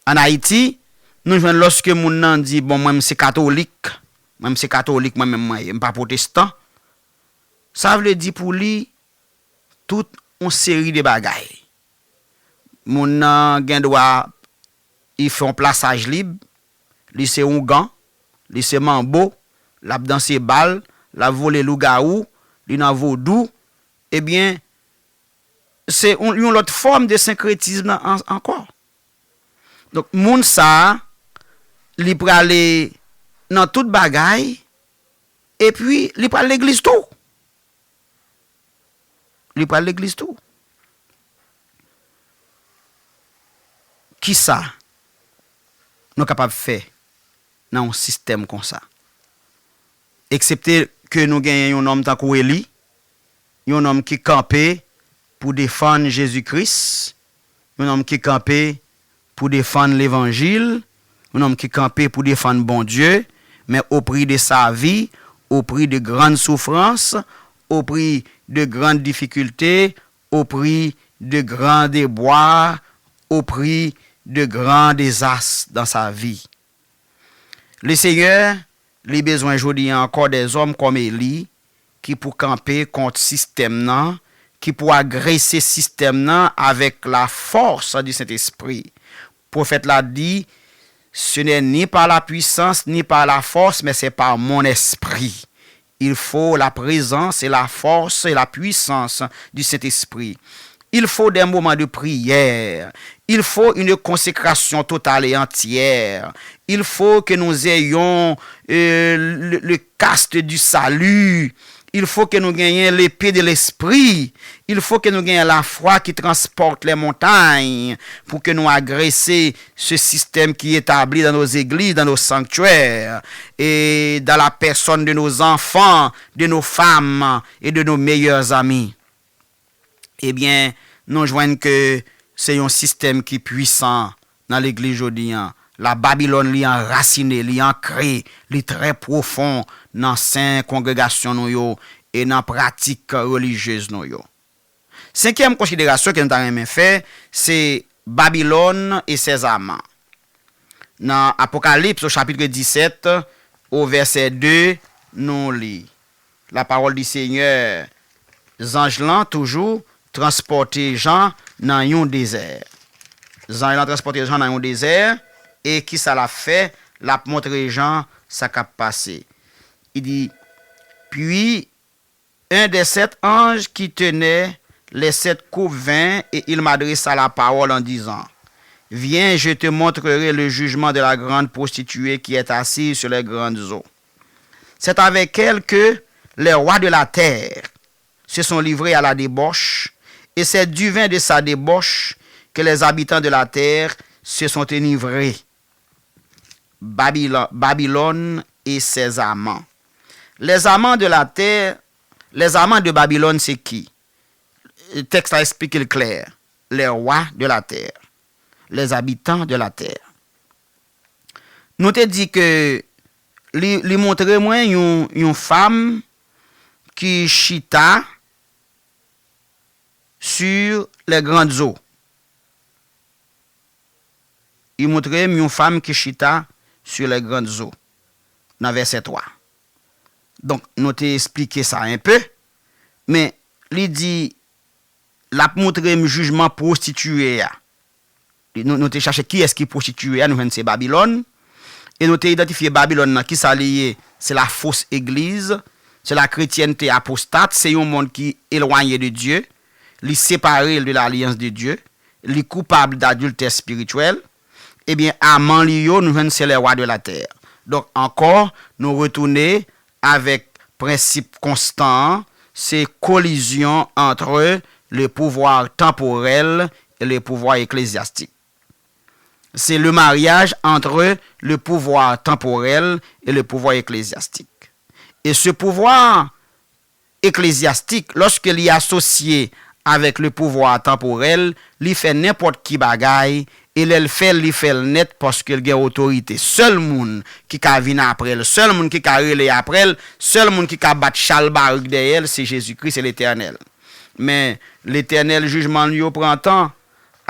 An Ayiti, nou jwenn lòske moun nan di, "Bon, mwen, m se katolik. Mwen, m se katolik, mwen menm, mwen ye. M pa pwotestan." Sa vle di pou li, tout yon seri de bagay. Moun nan gen dwa, li fè yon plasaj lib, li se oungan, li se manbo, l ap danse bal, l ap vole lougawou, li nan vodou, ebyen, se yon, yon lòt fòm de senkretis nan an, ankò. Donk, moun sa a, li prale nan tout bagay, epi li pral legliz tou. Li pral legliz tou. Kisa nou kapab fè nan yon sistèm konsa? Eksepte ke nou genyen yon nonm tankou Eli, yon nonm ki kanpe pou defann Jezi Kris, yon nonm ki kanpe pou defann levanjil, yon nonm ki kanpe pou defann Bondye, mais au prix de sa vie, au prix de grandes souffrances, au prix de grandes difficultés, au prix de grands déboires, au prix de grands désastres dans sa vie. Lesenyè, li bezwen jodi a ankò dèzòm kòm Eli, ki pou kanpe kont sistèm nan, ki pou agrese sistèm nan avèk lafòs di Sentespri. Pwofèt la di, "Ce n'est ni par la puissance, ni par la force, mais c'est par mon esprit." Il faut la présence et la force et la puissance du Saint-Esprit. Il faut des moments de prière. Il faut une consécration totale et entière. Il faut que nous ayons euh, le, le casque du salut. Il faut que nou genyen lepe de lespri. Il faut que nou genyen lafwa ki transpòte les montagnes pour que nou agrese ce système qui est établi dans nos églises, dans nos sanctuaires, et dans la personne de nos enfants, de nos femmes et de nos meilleurs amis. Ebyen, nou jwenn ke se yon sistèm ki pwisan nan legliz jodi an. La Babilòn, li anrasine, li ankre, li trè pwofon nan sen kongregasyon nou yo e nan pratik relijyez nou yo. Senkyèm konsiderasyon ke nou ta renmen fè, se Babilòn e ses amants. Nan Apokalips, o chapitre dix-sept, o vèsè de, nou li, La parole du Seigneur, zanj lan toujou transpòte Jan nan yon dezè. Zanj lan transpòte Jan nan yon dezè, e kisa l ap fè? L ap montre Jan sa k ap pase. Il dit, puis un des sept anges qui tenait les sept coupes vint et il m'adressa la parole en disant, Viens, je te montrerai le jugement de la grande prostituée qui est assise sur les grandes eaux. C'est avec elle que les rois de la terre se sont livrés à la débauche, et c'est du vin de sa débauche que les habitants de la terre se sont enivrés. Babylone, Babylone et ses amants. Les amants de la terre, les amants de Babylone, c'est qui? Tèks la eksplike l klè. Les rois de la terre. Les habitants de la terre. Nou te di ke li, li montre mwen yon, yon fanm ki chita sur les grandes eaux. Li montre m yon fanm ki chita sur les grandes eaux, nan vèsè twa. Donk, nou te eksplike sa enpe, men li di, l ap montre m jijman pwostitiye a. Nou, nou te chache kiyès ki pwostitiye a, nou jwenn se Babilòn. E nou te idantifye Babilòn nan, kisa li ye? Se la fausse église, se la chrétienté apostate, se yon mond ki elwanye de Dye, li separe l de l'alyans de Dye, li koupab d'adiltè espirityèl. Ebyen, aman li yo, nou jwenn se les rois de la terre. Donk, ankò, nou retounen avèk prensip konstan an, se kolizyon entre le pouvoir temporel et le pouvoir ecclésiastique. C'est le mariage entre le pouvoir temporel et le pouvoir ecclésiastique. Et ce pouvoir eklezyastik, lòske li asosye avèk le pouvwa tanporèl, li fè nenpòt ki bagay, e lè l fè l, li fè l nèt paske l gen otorite. Sèl moun ki ka vin apre l, sèl moun ki ka rele apre l, sèl moun ki ka bat chalbarik dèyè l, se Jezikri, se Letènèl. Men, Letènèl, jijman l yo pran tan.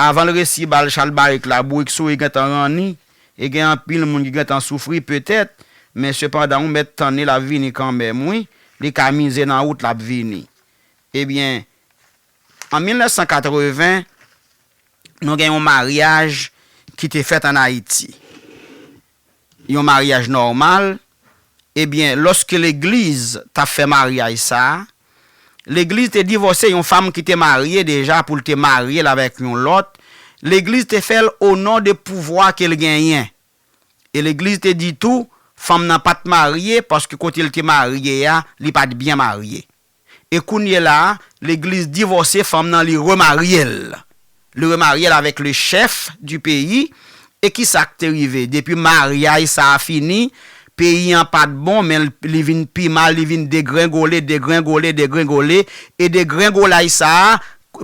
Avan l resi ba l chalbarik la, bourik sou li gentan ranni, e gen anpil moun ki gentan soufri petèt, men sepandan ou mèt tann li l ap vini kanmenm wi, li ka mize nan wout l ap vini. Ebyen, an mil nèf san katreven, nou gen yon maryaj ki te fèt ann Ayiti. Yon maryaj nòmal, ebyen, lòske legliz t ap fè maryaj sa a, legliz te divòse yon fanm ki te marye deja pou l te marye l avèk yon lòt, legliz te fè l o non de pouvwa ke l genyen. E legliz te di tou, fanm nan pa t marye paske kote l te marye a, li pa t byen marye. E kounye la a, legliz divòse fanm nan, li remarye l. Li remarye l avèk le chèf di peyi. E kisa k te rive? Depi maryaj sa a fini, peyi an pa t bon, men li vin pi mal, li vin degrengole, degrengole, degrengole. E degrengolay sa a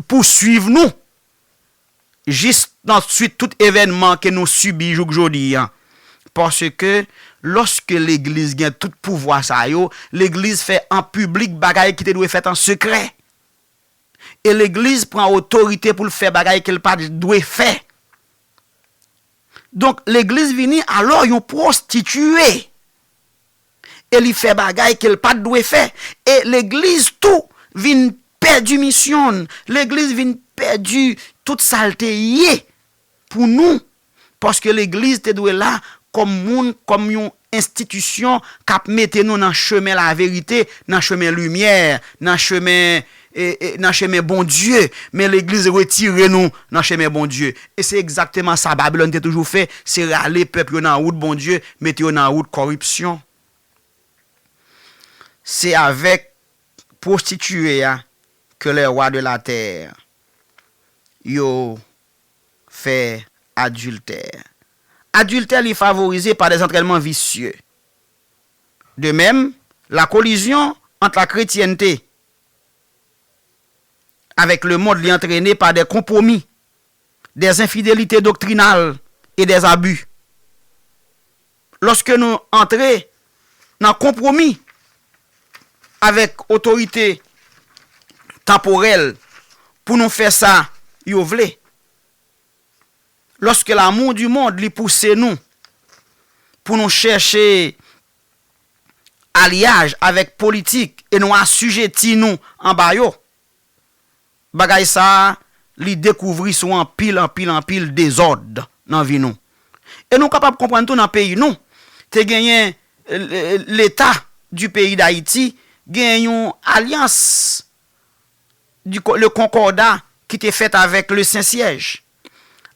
pouswiv nou jis nan swit tout evènman ke nou sibi jouk jodi a. Paske lòske legliz gen tout pouvwa sa yo, legliz fè an piblik bagay ki te dwe fèt an sekrè. E legliz pran otorite pou l fè bagay ke l pa t dwe fè. Donk, legliz vini alò yon pwostitiye. E li fè bagay ke l pa t dwe fè. E legliz tou vin pèdi misyon l. Legliz vin pèdi tout sa l te ye pou nou. Paske legliz te dwe la kòm moun, kòm yon enstitisyon k ap mete nou nan chemen laverite, nan chemen limyè, nan chemen, e, e, nan chemen Bondye. Men legliz retire nou nan chemen Bondye. E se egzakteman sa Babilòn te toujou fè, se rale pèp yo nan wout Bondye, mete yo nan wout kòripsyon. Se avèk pwostitiye a ke les rois de la terre yo fè adiltè. Adiltè li favorize pa des entraînements vicieux. De même, la collision entre la chrétienté avec le monde li antrene pa des compromis, des infidélités doctrinales et des abus. Lòske nou antre nan konpwomi avèk otorite tanporèl pou nou fè sa yo vle, lòske l'amour du monde li pouse nou pou nou chèche alyaj avèk politik e nou asijeti nou anba yo, bagay sa a, li dekouvri sou anpil, anpil, anpil dezòd nan vi nou. E nou kapab konprann tou nan peyi nou, te genyen, eh, Leta du peyi Dayiti, genyen yon alyans du co-, le Concordat ki te fèt avèk le Sen Syèj.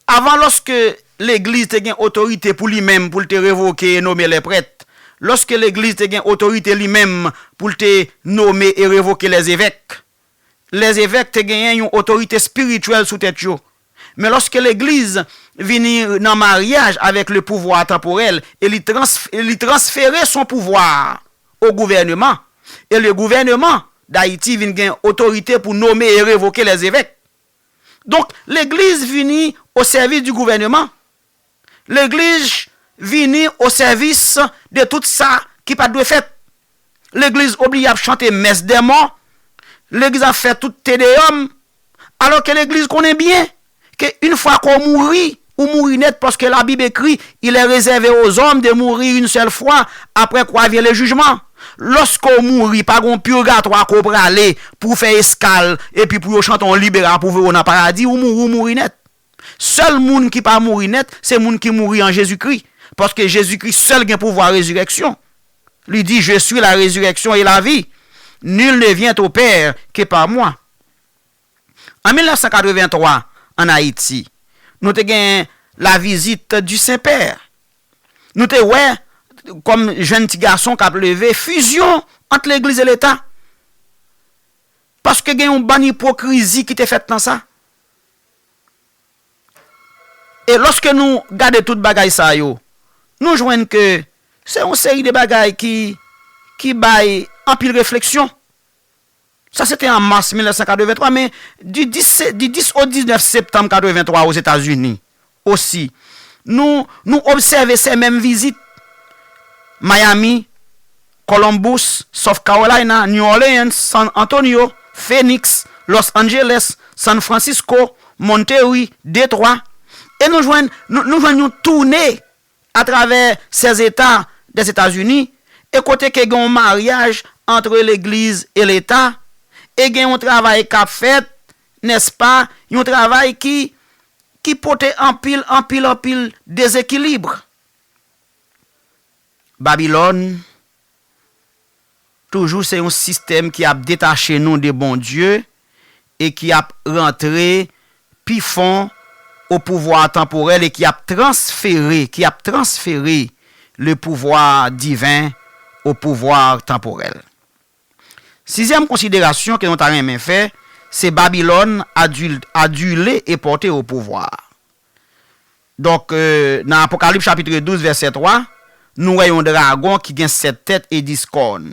Avan, lòske legliz te gen otorite pou li menm pou l te revoke e nome lè prèt, lòske legliz te gen otorite li menm pou l te nome e revoke lèzevèk, lèzevèk te genyen yon otorite espirityèl sou tèt yo. Men lòske legliz vini nan maryaj avèk le pouvwa tanporèl e li trans-, li transfere son pouvwa o gouvèneman, e le gouvèneman Dayiti vin gen otorite pou nome e revoke lèzevèk. Donk, legliz vini o sèvis du gouvèneman. Legliz vini o sèvis de tout sa ki pa t dwe fèt. Legliz oblije ap chante mès dè mò. Legliz ap fè tout Te Deyòm. Alò ke legliz konnen byen ke yon fwa ke w mouri, ou mouri nèt, paske Labib ekri, il est réservé aux hommes de mourir une seule fois, après quoi vient le jugement. Lòske w mouri, pa gen yon pirgatwa ke w prale pou w fè eskal, epi pou yo chante yon libera pou voye w nan paradi, ou mouri, ou mouri nèt. Sèl moun ki pa mouri nèt, se moun ki mouri an Jezikri. Paske Jezikri sèl gen pouvwa rezirèksyon. Li di, je suis la résurrection et la vie. Nul ne vient au Père que par moi. An mil nèf san katrevenntwa, ann Ayiti, nou te gen la visite du Saint-Père. Nou te wè, kòm jèn ti gason k ap leve, fizyon ant legliz e Leta. Paske gen yon bann ipokrizi ki te fèt nan sa. E lòske nou gade tout bagay sa yo, nou jwenn ke se yon seri de bagay ki, ki bay anpil refleksyon. Sa se te an mas mil nèf san katrevenntwa, men di dis, di dis o diznèf septanm katrevenntwa Ozetazini osi, nou, nou obsève se menm vizit. Miami, Columbus, South Carolina, New Orleans, San Antonio, Phoenix, Los Angeles, San Francisco, Monterrey, Detroit. E nou jwenn, nou, nou jwenn yon toune atravè sèz eta dèzetazini, e kote ke gen yon maryaj antre legliz e leta, e gen yon travay k ap fèt, nèspa, yon travay ki, ki pote anpil, anpil, anpil dezekilib. Babilòn toujou se yon sistèm ki ap detache nou de Bondye e ki ap rantre pi fon o pouvwa tanporèl e ki ap transfere, ki ap transfere le pouvwa diven o pouvwa tanporèl. Sizyèm konsiderasyon ke nou ta renmen fè, se Babilòn adil-, adile e pòte o pouvwa. Donk, euh, nan Apokalips chapit douz, vèsè twa, nou wè yon dragon ki gen sèt tèt e dis kòn.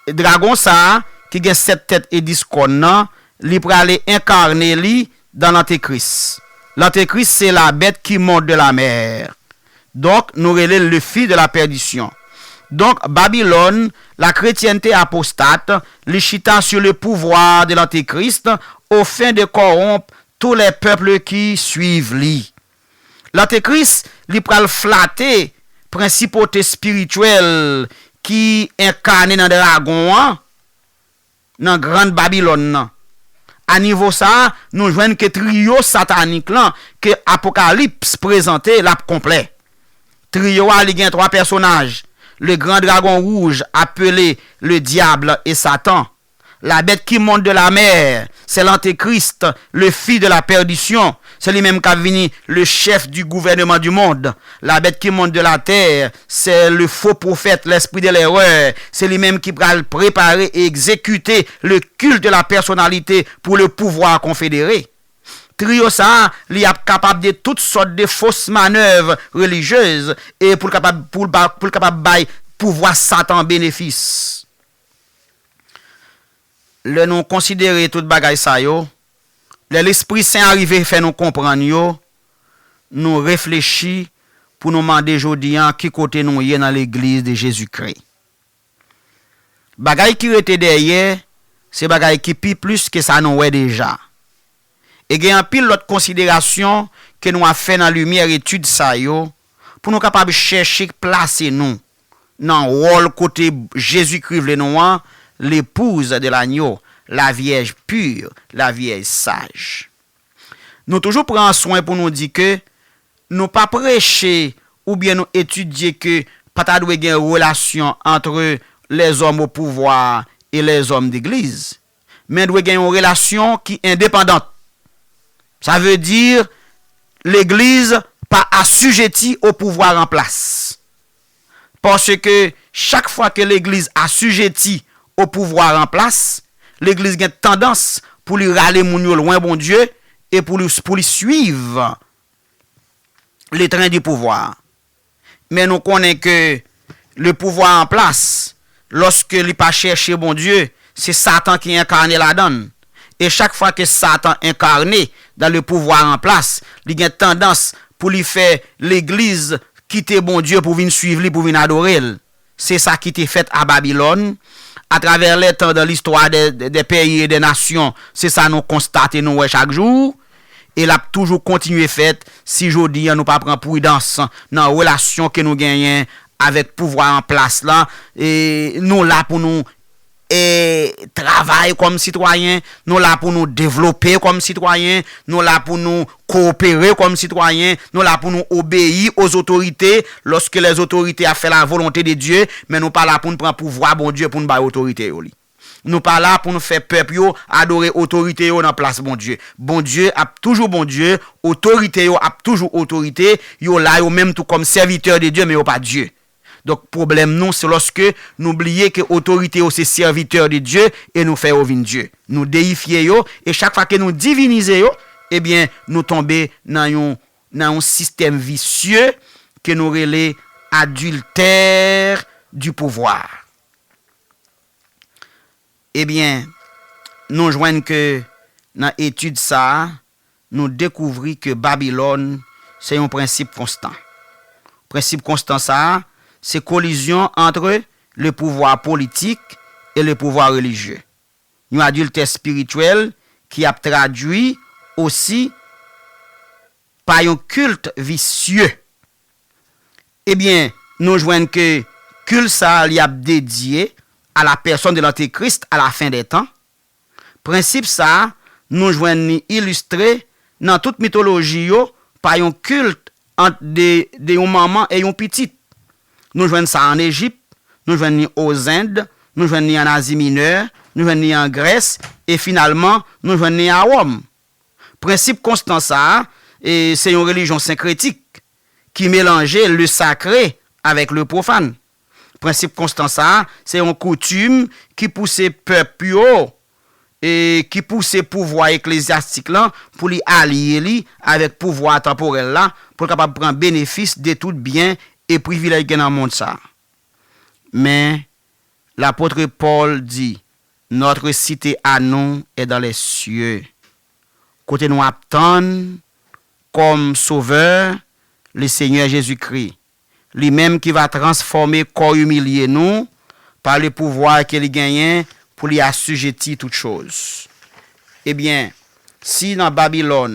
Dragon sa a, ki gen sèt tèt e dis kòn nan, li prale enkane li dan Lantekris. Lantekris se la bête qui monte de la mer. Donk, nou rele l le fils de la perdition. Donk, Babilòn, la chrétienté apostate, li chita sur le pouvoir de l'antéchrist, aux fins de corrompre tous les peuples qui suivent li. Lantekris, li pral flate prensipote espirityèl ki enkane nan dragon an, nan Grann Babilòn nan. A nivo sa a, nou jwenn ke triyo satanik lan ke Apokalips prezante, l ap konplè. Triyo a, li gen twa pèsonaj. Le gran dragon wouj, apele le diable et Satan. La bête qui monte de la mer, c'est l'antéchrist, le fils de la perdition. Se li menm k ap vini le chef du gouvernement du monde. La bête qui monte de la terre, c'est le faux prophète, l'esprit de l'erreur. Se li menm ki pral prepare e egzekite le culte de la personnalité pour le pouvoir confédéré. Triyo sa a, li ap kapab de tout sòt de fos manèv relijyez e pou l kapab, pou l ba, pou l kapab bay pouvwa Satan benefis. Lè nou konsidere tout bagay sa yo, lè Lespri Sen a rive fè nou konprann yo, nou reflechi pou nou mande jodi a ki kote nou ye nan Legliz de Jezikri. Bagay ki rete dèyè, se bagay ki pi plis ke sa nou wè deja. E gen anpil lòt konsiderasyon ke nou ap fè nan limyè etid sa yo, pou nou kapab chèche plase nou nan wòl kote Jezikri vle nou an, l'épouse de l'agneau, la vierge pure, la vierge sage. Nou toujou pran swen pou nou di ke nou pa preche oubyen nou etidye ke pa ta dwe gen relasyon antre lèzòm o pouvwa e lèzòm degliz, men dwe gen yon relasyon ki endepandan. Sa vle di, legliz pa asijeti o pouvwa an plas. Paske chak fwa ke legliz asijeti o pouvwa an plas, legliz gen tandans pou li rale moun yo lwen Bondye e pou li, pou li swiv le tren di pouvwa. Men nou konnen ke le pouvwa an plas, lòske li pa chèche Bondye, se Satan ki enkane ladan l. E chak fwa ke Satan enkane dan le pouvwa an plas, li gen tandans pou li fè legliz kite Bondye pou vin swiv li, pou vin adore l. Se sa ki te fèt a Babilòn. Atravè lè tan, dan listwa de, de, de peyi e de nasyon, se sa nou konstate, nou wè chak jou. E l ap toujou kontinye fèt si jodi a nou pa pran pridans nan relasyon ke nou genyen avèk pouvwa an plas la. E nou la pou nou e travay kòm sitwayen, nou la pou nou devlope kòm sitwayen, nou la pou nou kowopere kòm sitwayen, nou la pou nou obeyi aux autorités, lorsque les autorités ap fè la volonté de Dieu, men nou pa la pou n pran pouvwa Bondye pou n bay otorite yo li. Nou pa la pou n fè pèp yo adore otorite yo nan plas Bondye. Bondye ap toujou Bondye, otorite yo ap toujou otorite, yo la yo menm tou kòm sèvitè de Dye, men yo pa Dye. Donk, pwoblèm nou, se lòske nou bliye ke otorite yo se sèvitè de Dye e nou fè yo vin Dye. Nou deyifye yo, e chak fwa ke nou divinize yo, ebyen, nou tonbe nan yon, nan yon sistèm visye ke nou rele adiltè du pouvoir. Ebyen, nou jwenn ke nan etid sa a, nou dekouvri ke Babilòn se yon prensip konstan. Prensip konstan sa a, se kolizyon antre le pouvwa politik e le pouvwa relijye. Yon adiltè espirityèl ki ap tradui osi pa yon kilt visye. Ebyen, nou jwenn ke kilt sa a li ap dedye à la personne de l'Antéchrist à la fin des temps. Prensip sa a, nou jwenn li ilistre nan tout mitoloji yo pa yon kilt ant de, de yon manman e yon pitit. Nou jwenn sa ann Ejip, nou jwenn li Ozend, nou jwenn li ann Azi Minè, nou jwenn li an Grès, e finalman, nou jwenn li a Wòm. Prensip konstan sa a, e, se yon relijyon senkretik ki melanje le sacré avec le profane. Prensip konstan sa a, se yon koutim ki pouse pèp yo, e ki pouse pouvwa eklezyastik lan pou li alye li avèk pouvwa tanporèl la, pou l kapab pran benefis de tout byen e privilèj gen nan mond sa a. Men, lapot Pòl di, notre cité à nous est dans les cieux. Kote nou ap tann kòm Sovè, le Senyè Jezikri, li menm ki va transfòme kò imilye nou pa le pouvwa ke li genyen pou li asijeti tout choz. Ebyen, si nan Babilòn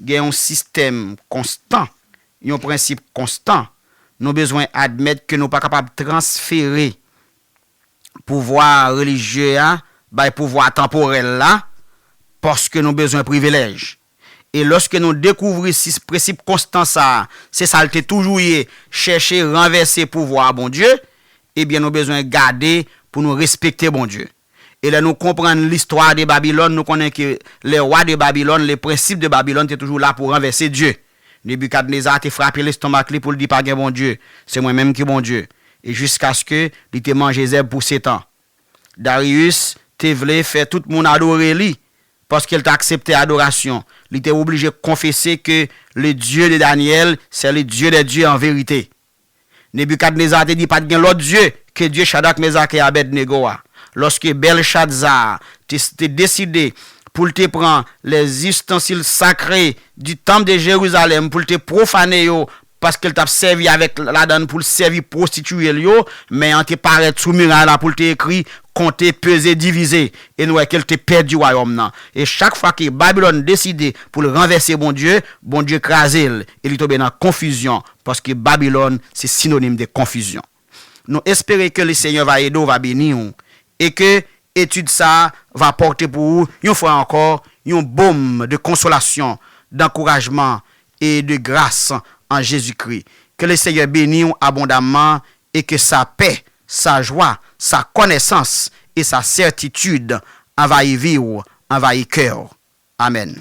gen yon sistèm konstan, yon prensip konstan, nou bezwen admèt ke nou pa kapab transfere pouvwa relijye a bay pouvwa tanporèl la, paske nou bezwen privilèj. E lòske nou dekouvri si prensip konstan sa a, se sa l te toujou ye, chèche ranvèse pouvwa a Bondye, ebyen nou bezwen gade pou nou respekte Bondye. E lè nou konprann listwa de Babilòn, nou konnen ke les rois de Babylone, les principes de Babylone te toujou la pou ranvèse Dye. Nebikadneza te frape lestomak li pou l di pa gen Bondye, se mwen menm ki Bondye. E jiskaske li te manje zèb pou setan. Dariyis te vle fè tout moun adore li, paske l te aksepte adorasyon. Li te oblije konfese ke le Dieu de Daniel, c'est le Dieu des dieux en vérité. Nebikadneza te di pa t gen lòt dye ke Dye Chadrak, Mezak e Abèdnego a. Lòske Bèlchadza te, te deside pou l te pran les ustensiles sacrés du temple de Jérusalem, pou l te pwofane yo, paske l t ap sèvi avèk ladan l pou l sèvi pwostitiye l yo, men an te parèt sou miray la pou l te ekri konte, peze, divize. E nou wè ke l te pèdi wayòm nan. E chak fwa ke Babilòn deside pou l ranvèse Bondye, Bondye kraze l e li tonbe nan konfizyon, paske Babilòn se sinonim de konfizyon. Nou espere ke le Senyè va ede w, va beni w, e ke etid sa a va pòte pou ou, yon fwa ankò, yon baume de consolation, d'encouragement et de grâce en Jésus-Christ. Ke le Senyè beni w abondamman e ke sa pè, sa jwa, sa konesans e sa sètitid anvayi vi w, anvayi kè w. Amèn.